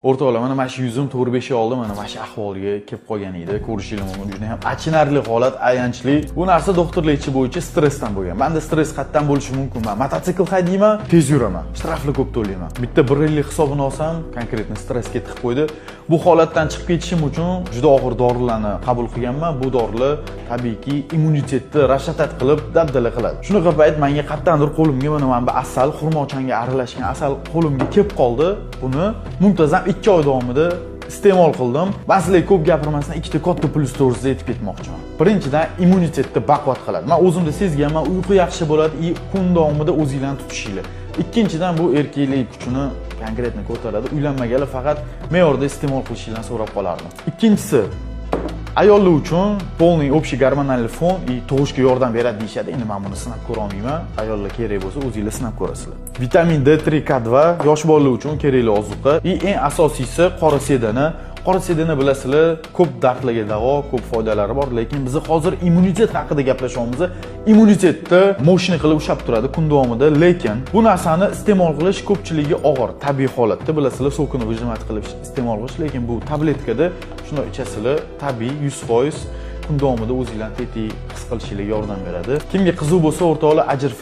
O'rtoqlar, mana shu yuzim 4-5 oy oldin mana shu ahvolga kelib qolgan edi. Ko'rishingiz mumkin, juda ham achinarli holat, ayanchli. Bu narsa doktorlar aytishi bo'yicha stressdan bo'lgan. Menda stress qayerdan bo'lishi mumkin? Men mototsikl haydayman, tez yuraman, shtrafni ko'p to'layman. Bitta 1 yillik hisobini olsam, конкретно stressga tiqib qo'ydi. Bu holatdan chiqib ketishim uchun juda og'ir dorilarni qabul qilganman. Bu dorilar tabiiyki immunitetni rashatat qilib, dabdala qiladi. Shunaqa payt menga qayerdandir qo'limga mana bu asal, xurmochanga aralashgan asal qo'limga kelib qoldi. Buni muntazam 2 oy davomida iste'mol qildim. Men sizlarga ko'p gapirmasdan ikkita katta plyus to'g'risida aytib ketmoqchiman. Birinchidan, immunitetni baquvvat qiladi. Men o'zimda sezganman, uyqu yaxshi bo'ladi, kun davomida o'zinglarni tutishinglar. Ikkinchidan, bu erkaklik kuchini конкретно ko'taradi. Uylanmaganlar faqat me'yorda iste'mol qilishinglarni so'rab qolardim. Ikkinchisi, ayollar uchun полный общий гормональный фон и tug'ishga yordam beradi deyishadi. Endi men buni sinab ko'ra olmayman. Ayollar kerak bo'lsa o'zinglar sinab ko'rasizlar. Vitamin D3, K2 yosh bolalar uchun kerakli ozuqa. И eng asosiysi qora sedana. Qora sedana bilasizlar, ko'p dardlarga davo, ko'p foydalari bor, lekin biz hozir immunitet haqida gaplashyapmiz. Immunitetni мощный qilib ushlab turadi kun davomida, lekin bu narsani iste'mol qilish ko'pchiligiga og'ir. Tabiiy holatda bilasizlar, сок ini выжимать qilib iste'mol qilish, lekin bu tabletkada shunday ichasizlar, tabiiy 100% kun davomida o'zinglarni tetik his qilishinglarga yordam beradi. Kimga qiziq bo'lsa, o'rtoqlar, Ajr